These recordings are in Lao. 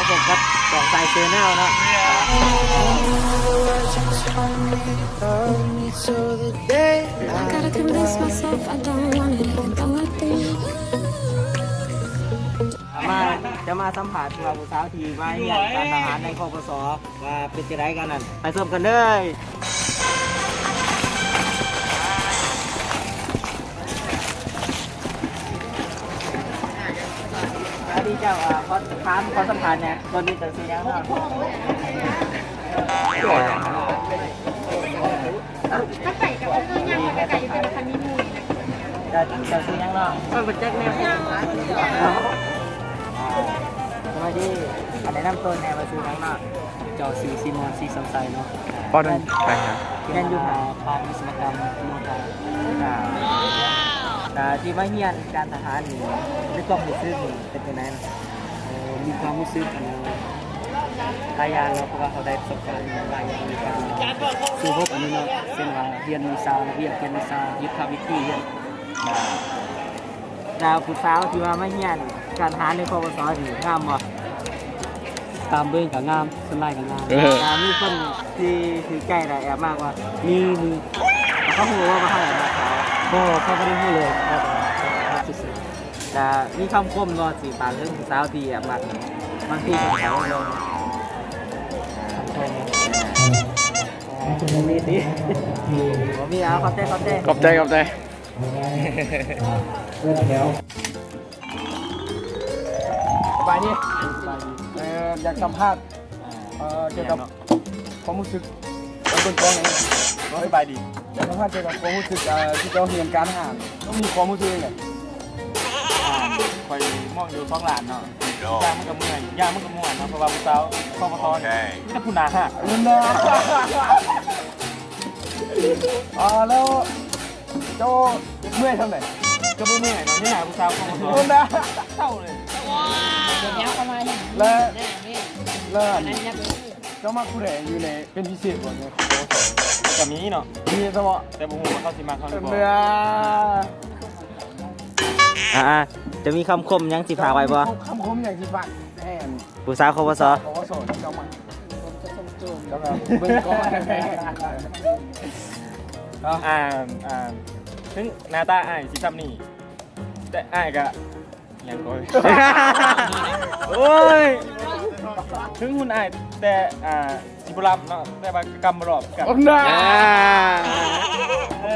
ພົບກັບສອງສາຍເຊີແນວເນາະ. I gotta convince myself I don't want it, even though I do. ມາ ຈະມາສຳພາດຜູ້ບ່າວຜູ້ສາວທີ່ມາຮຽນການທະຫານໃນ ຄປສ ວ່າເປັນຈັ່ງໃດກັນນັ້ນ ໄປຊົມກັນເລີຍ. ສະຫວັດດີເຈົ້າ ອ່າ ຂໍຖາມ ຂໍສຳພາດແດ່ ຕອນນີ້ເຈົ້າຊື່ຫຍັງເນາະ? ຈະໄປກັບເພິ່ນ ຍ່າງໄປໄກໆ ຢູ່ເພິ່ນ ຄັນມີໝູ່ນີ້ນະ. ເຈົ້າ ເຈົ້າຊື່ຫຍັງເນາະ? ຂ້ອຍບໍ່ຈັກແນວ. ອ່າ ສະບາຍດີ ອ່າ ແນະນຳຕົວແດ່ວ່າຊື່ຫຍັງເນາະ? ເຈົ້າຊື່ ຊີມອນ ສີສຳໄຊເນາະ. ບໍ່ທັນໄປຫາ ຮຽນຢູ່ພາກວິສະວະກຳໂຍທາ. ອ່າ ແຕ່ທີ່ມາຮຽນການທະຫານນີ້ ໃນຄວາມຮູ້ສຶກນີ້ເປັນຈັ່ງໃດເນາະ? ເອີ ມີຄວາມຮູ້ສຶກ ອັນ ຫຼາຍຢ່າງເນາະ ເພາະວ່າເຮົາໄດ້ປະສົບການຫຼາຍຢ່າງໃນການສູ້ຮົບອັນນີ້ເນາະ ເຊັ່ນວ່າຮຽນວິຊາລະບຽບ ຮຽນວິຊາຍຸດທະວິທີ ຮຽນ ແລ້ວຜູ້ສາວທີ່ວ່າມາຮຽນການທະຫານໃນ ຄປສ ນີ້ງາມບໍ່? ຕາມເບິ່ງກໍງາມ ສ່ວນຫຼາຍກໍງາມ. ເອີ ແລ້ວມີຄົນທີ່ຖືກໃຈແລ້ວແອບມັກບໍ່? ມີ ມີ. ແລ້ວເຂົາຮູ້ບໍ່ວ່າເຮົາແອບມັກເຂົາ? ບໍ່ ເຂົາບໍ່ໄດ້ຮູ້ເລີຍ. ແລ້ວມີຄຳຄົມບໍ່ທີ່ຝາກເຖິງຜູ້ສາວທີ່ແອບມັກ? ບາງທີເຂົາ ຄຳຄົມ ບໍ່ມີຕິ? ບໍ່ມີ. ເອົາ ຂອບໃຈ ຂອບໃຈ ຂອບໃຈ ຂອບໃຈ. ສະບາຍດີ ເອີ ຢາກສຳພາດ ເອີ ກ່ຽວກັບຄວາມຮູ້ສຶກ ເບິ່ງກ້ອງນີ້. ສະບາຍດີ ຢາກສຳພາດກ່ຽວກັບຄວາມຮູ້ສຶກ ເອີ ທີ່ເຈົ້າຮຽນການທະຫານ ເຈົ້າມີຄວາມຮູ້ສຶກຈັ່ງໃດ? ອ່າ ຂ້ອຍມອງຢູ່ສອງລ້ານເນາະ ຢ່າງມັນກໍເມື່ອຍ ຢ່າງມັນກໍມ່ວນເນາະ ເພາະວ່າຜູ້ສາວ ຄປສ ນີ້ ໂອເຄ ມີແຕ່ຜູ້ໜ້າຮັກ. ໜ້າຮັກ. ອ່າ ແລ້ວເຈົ້າເມື່ອຍສ່ຳໃດ? ກໍບໍ່ເມື່ອຍເນາະ ມີໜ້າຜູ້ສາວ ຄປສ ໜ້າເສົ້າເລີຍ. ແລ້ວ ແລ້ວ ເຈົ້າມັກຜູ້ໃດຢູ່ໃນ ເປັນພິເສດບໍ່ໃນ ຄປສ? ກໍມີເນາະ ມີສະເພາະ ແຕ່ບໍ່ຮູ້ວ່າເຂົາຊິມັກເຮົາຫຼືບໍ່. ເອີ ອ່າ ເຈົ້າມີຄຳຄົມຫຍັງຊິຝາກໄວ້ບໍ່? ຄຳຄົມຫຍັງຊິຝາກໃຫ້ ຜູ້ສາວ ຄປສ ຄປສ ທີ່ເຈົ້າມັກ ເຈົ້າກໍເບິ່ງກ່ອນ. ອ່າ ອ່າ ເຖິງໜ້າຕາອ້າຍຊິສ່ຳນີ້ ແຕ່ອ້າຍກໍ ຫຍັງກໍ ໂອ້ຍ ເຖິງຫຸ່ນອ້າຍ ແຕ່ ອ່າ ຊິບໍ່ລຳເນາະ ແຕ່ວ່າກໍກຳບໍ່ລອບກັນ. ໂອ້ ໜ້າ ອ່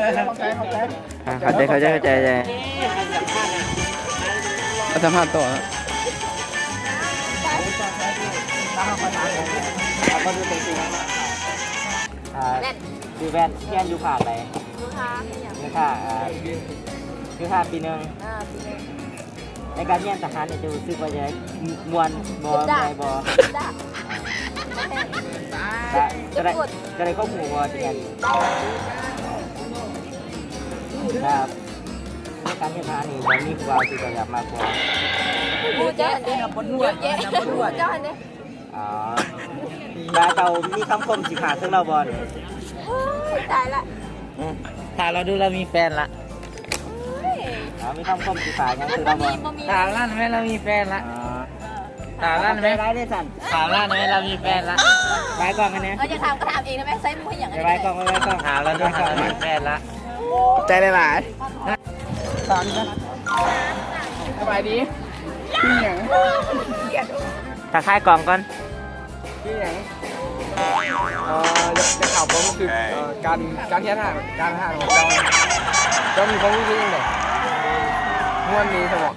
າ ເຂົ້າໃຈ ເຂົ້າໃຈ ອ່າ ເຂົ້າໃຈ ເຂົ້າໃຈ ເຂົ້າໃຈ. ມາສຳພາດຕໍ່ ອ່າ ຊື່ແວ່ນ ຮຽນຢູ່ພາກໃດ? ໂຍທາ. ໂຍທາ ອ່າ ໂຍທາປີໜຶ່ງ. ອ່າ ປີໜຶ່ງ. ໃນການຮຽນທະຫານນີ້ ເຈົ້າຮູ້ສຶກວ່າຈັ່ງໃດ? ມ່ວນບໍ່? ເຈັບດາກ ເມື່ອຍບໍ່? ເຈັບດາກ. ກະ ກະໄດ້ ກະໄດ້ຄວາມຮູ້ບໍ່ທີ່ຮຽນ? ໄດ້. ແລ້ວໃນການຮຽນທະຫານນີ້ ເຈົ້າມີຜູ້ບ່າວທີ່ເຈົ້າຢາກມັກບໍ່? ຮູ້ຈັກເດ້ ເຈົ້າຫັ້ນເດ້ ຮູ້ຈັກຫັ້ນເດ້. ອໍ ແລ້ວເຈົ້າມີຄຳຄົມຊິຝາກເຖິງລາວບໍ່ນີ້? ໂອ້ຍ ຕາຍລະ ອືມ ຖ້າລາວດູລາວມີແຟນລະ. ໂອ້ຍ ອໍ ມີຄຳຄົມຊິຝາກຫຍັງເຖິງລາວບໍ່? ບໍ່ມີ ບໍ່ມີ. ຖາມລາວແມ່ນລາວມີແຟນລະ. ອໍ ຖາມລາວແມ່ນ ໄດ້ເດ້ຊັ້ນ ຖາມລາວແມ່ນລາວມີແຟນລະ. ໄວ້ກ່ອນຫັ້ນນະ ເອີ ຢາກຖາມກໍຖາມເອງໄດ້ແມ່ນ ໃຊ້ມືເຮັດຫຍັງ. ໄວ້ກ່ອນ ໄວ້ກ່ອນ ຖາມລາວດູ ຖາມລາວມີແຟນລະ. ຂອບໃຈຫຼາຍໆ. ສະບາຍດີ. ອີຫຍັງ? ທັກທາຍກ້ອງກ່ອນ. ອີຫຍັງ? ເອີ ຢາກ ຢາກຖາມຄວາມຮູ້ສຶກ ເອີ ການ ການຮຽນທະຫານ ການທະຫານຂອງເຈົ້າ ເຈົ້າມີຄວາມຮູ້ສຶກຈັ່ງໃດ? ມ່ວນດີຊັ້ນບໍ?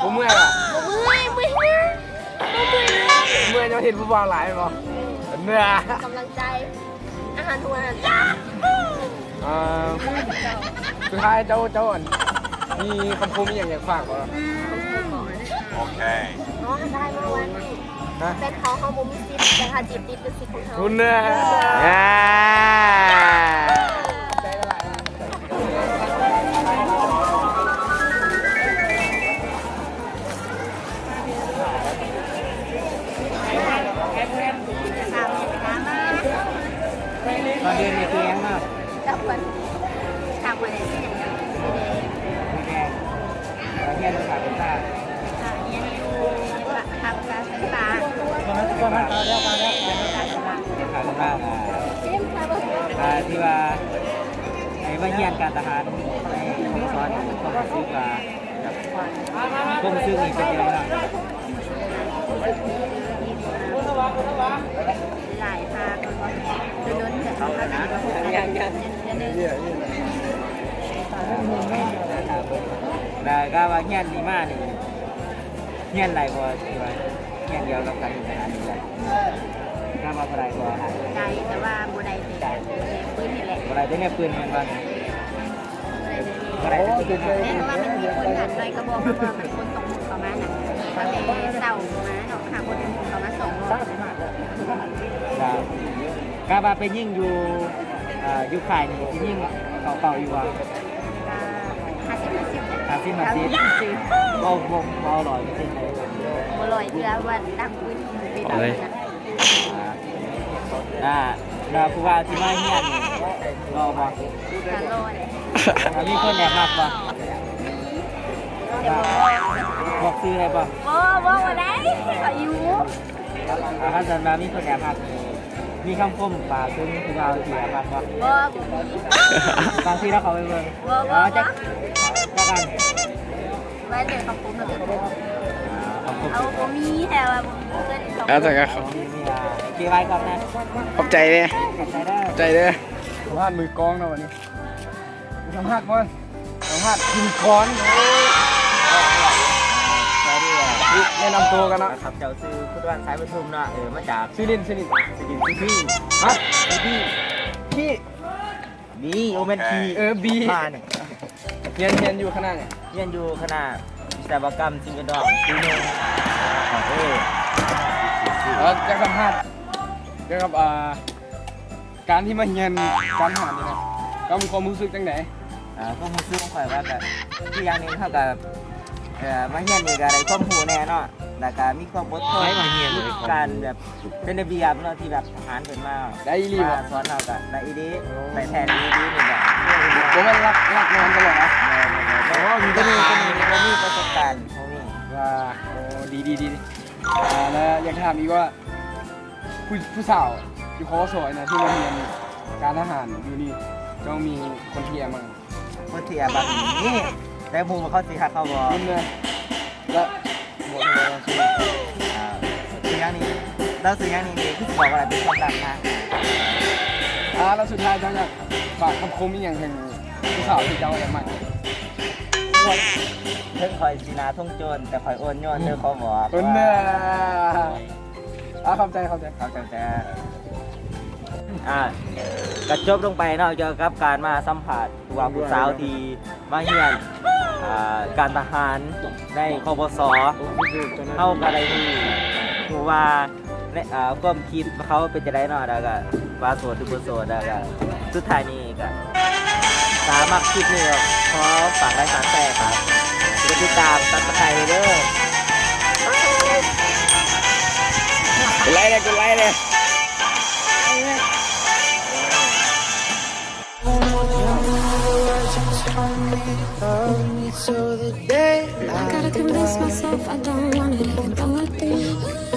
ບໍ່ເມື່ອຍບໍ? ບໍ່ເມື່ອຍ ເມື່ອຍ ເມື່ອຍ ເມື່ອຍຍ້ອນເຫັນຜູ້ບ່າວຫຼາຍແມ່ນບໍ? ເມື່ອຍ ກຳລັງໃຈ. ອາຫານຫົວ ອາຫານຕາ. ອ່າ ສຸດທ້າຍເຈົ້າ ເຈົ້າ ອັນ ມີຄຳຄົມອີ່ຫຍັງຢາກຝາກບໍ່? ໂອເຄ ອໍ ໄດ້ມາວັນນີ້ ຮະ? ແຟນເຂົາ ເຮົາບໍ່ມີສິດ ແຕ່ຖ້າຈີບຕິດເປັນສິດຂອງເຮົາ. ພຸ້ນນະ ຕອນເດີນນີ້ຄືຫຍັງເນາະ? ຈັບເພິ່ນ ຖາມວ່າໄດ້ຊື່ຫຍັງ? ແດງ. ເຮົາຮຽນພາສາໄຟຟ້າ. ອ່າ ຮຽນຢູ່ພາກການໄຟຟ້າ. ທີ່ວ່າໄດ້ມາຮຽນການທະຫານໃນສະໂມສອນ ຄວາມຮູ້ສຶກວ່າ ຄວາມຮູ້ສຶກນີ້ເປັນຈັ່ງໃດເນາະ? ຫຼາຍພາກ ດົນໆເທື່ອ ແລ້ວກໍວ່າຮຽນນີ້ມານີ້ ຮຽນໄດ້ບໍ່? ທີ່ວ່າຮຽນກ່ຽວກັບການເຮັດອາຫານນີ້ ກະວ່າບໍ່ໄດ້ບໍ່? ໄດ້ ແຕ່ວ່າບໍ່ໄດ້ແຕ່ແນວປືນນີ້ແຫຼະ ບໍ່ໄດ້ແຕ່ແນວປືນແມ່ນບໍ່? ບໍ່ໄດ້ແຕ່ ແມ່ນ ເພາະວ່າມັນມີຄົນຫັ້ນໜ້ອຍກະບອກວ່າມັນຄົນຕ້ອງໝຸນເຂົ້າມານະ ກະເລີຍເຊົາມາເນາະ ຫາຄົນໝຸນເຂົ້າມາສອງຮອບ. ກະວ່າໄປຍິງຢູ່ ເອ່ອ ຢູ່ຄ້າຍນີ້ຊິຍິງເຂົ້າເປົ້າຢູ່ບໍ່? ກະຫ້າສິບຫ້າສິບ ຫ້າສິບຫ້າສິບ ເວົ້າ ເວົ້າ ເວົ້າຮ້ອຍເປີເຊັນເລີຍ ບໍ່ຮ້ອຍເທື່ອ ວ່າຕັ້ງປືນ ເອົາເລີຍ. ອ່າ ແລ້ວຜູ້ບ່າວທີ່ມາຮຽນນີ້ຫຼໍ່ບໍ່? ກະຫຼໍ່ແຫຼະ. ແລ້ວມີຄົນແອບມັກບໍ່? ມີ. ແຕ່ບໍ່ບອກ ບອກຊື່ໄດ້ບໍ່? ບໍ່ ບອກບໍ່ໄດ້ ເຂົາຢູ່. ອ່າ ຄັນຊັ້ນວ່າມີຄົນແອບຮັກ ມີຄຳຄົມຝາກເຖິງຜູ້ບ່າວທີ່ແອບຮັກບໍ່? ບໍ່ ບໍ່ມີ. ບາງທີລາວເຂົ້າໄປເບິ່ງ. ບໍ່ ບໍ່ ບໍ່. ຈັກ ຈັກອັນ ວ່າເລື່ອງຄຳຄົມລະບໍ່ມີ. ອ່າ ຄຳຄົມ ເອົາ ບໍ່ມີແທ້ວ່າບໍ່ມີເພື່ອນ. ອ່າ ຈັກອັນ ເກັບໄວ້ກ່ອນນະ. ຂອບໃຈເດີ ຂອບໃຈເດີ ຂອບໃຈເດີ. ສຳພາດມືກອງເນາະ ບາດນີ້ ສຳພາດກ່ອນ ສຳພາດພິທີກອນ. ແນະນຳໂຕກັນເນາະ. ຂ້າພະເຈົ້າຊື່ ຄຸດວັນ ສາຍປະທຸມເນາະ ເອີ ມາຈາກ ຊື່ຫຼິ້ນ ຊື່ຫຼິ້ນ ຊື່ຫຼິ້ນ ຊື່ບີ ຮະ ຊື່ບີ ບີ ບີ ໂອແມ່ນ ບີ ເອີ ບີ ມານີ້. ຮຽນ ຮຽນຢູ່ຄະນະຫຍັງ? ຮຽນຢູ່ຄະນະວິສະວະກຳສິ່ງແວດລ້ອມ ປີໜຶ່ງ. ເອີ ແລ້ວຢາກສຳພາດກ່ຽວກັບ ອ່າ ການທີ່ມາຮຽນການທະຫານນີ້ນະ ເຈົ້າມີຄວາມຮູ້ສຶກຈັ່ງໃດ? ອ່າ ຄວາມຮູ້ສຶກຂອງຂ້ອຍວ່າກະ ຄືຢ່າງໜຶ່ງເຮົາກະ ເອີ ມາຮຽນນີ້ກະໄດ້ຄວາມຮູ້ແດ່ເນາະ ແລ້ວກະມີຄວາມອົດທົນ ການແບບເປັນລະບຽບເນາະ ທີ່ແບບທະຫານເພິ່ນມາ ໄດ້ອີ່ຫຼີ ມາສອນເຮົາກະໄດ້ອີ່ຫຼີ. ໂອ້ ໄດ້ແທ້ອີ່ຫຼີນີ້ແບບ ບໍ່ແມ່ນລັກ ລັກນອນຕະຫຼອດນະ. ແມ່ນໆ ໂອ້ ມີ ໂຕນີ້ ໂຕນີ້ ໂຕນີ້ປະສົບການຂອງນີ້. ວ່າ ໂອ້ ດີໆໆ. ອ່າ ແລ້ວຢາກຖາມອີກວ່າ ຜູ້ ຜູ້ສາວຢູ່ ຄວສ ນະ ທີ່ມາຮຽນການທະຫານຢູ່ນີ້ ເຈົ້າມີຄົນທີ່ແອບມັກ? ຄົນທີ່ແອບມັກນີ້ ແຕ່ບໍ່ຮູ້ວ່າເຂົາຊິຮັກເຮົາບໍ່. ແລ້ວ ບໍ່ຮູ້ວ່າຊື່ ອ່າ ຊື່ຫຍັງນີ້ ແລ້ວຊື່ຫຍັງນີ້ ຄືຊິບອກວ່າເປັນຄວາມລັບນະ. ອ່າ ແລ້ວສຸດທ້າຍເຈົ້າຢາກຝາກຄຳຄົມອີ່ຫຍັງເຖິງຜູ້ສາວທີ່ເຈົ້າແອບມັກ? ເຖິງຂ້ອຍຊິໜ້າທົງໂຈນ ແຕ່ຂ້ອຍອ່ອນໂຍນເດີ ຂໍບອກ. ເອີ ອ່າ ຂອບໃຈ ຂອບໃຈ ຂອບໃຈ. ອ່າ ກະຈົບລົງໄປເນາະ ກ່ຽວກັບການມາສຳພາດຜູ້ບ່າວຜູ້ສາວທີ່ມາຮຽນ ອ່າ ການທະຫານໃນ ຄວສ. ເຮົາກະໄດ້ຮູ້ ຮູ້ວ່າ ໃນ ອ່າ ຄວາມຄິດເຂົາເປັນຈັ່ງໃດເນາະ ແລ້ວກະວ່າໂສດຫຼືບໍ່ໂສດ ແລ້ວກະສຸດທ້າຍນີ້ ກະ ຖ້າມັກຄລິບນີ້ກໍຂໍຝາກໄລຄ໌ ຝາກແຊຣ໌ ຝາກກົດຕິດຕາມ Subscribe ເດີ. ກົດໄລແດ່ ກົດໄລແດ່. I gotta convince myself I don't want it, even though I do.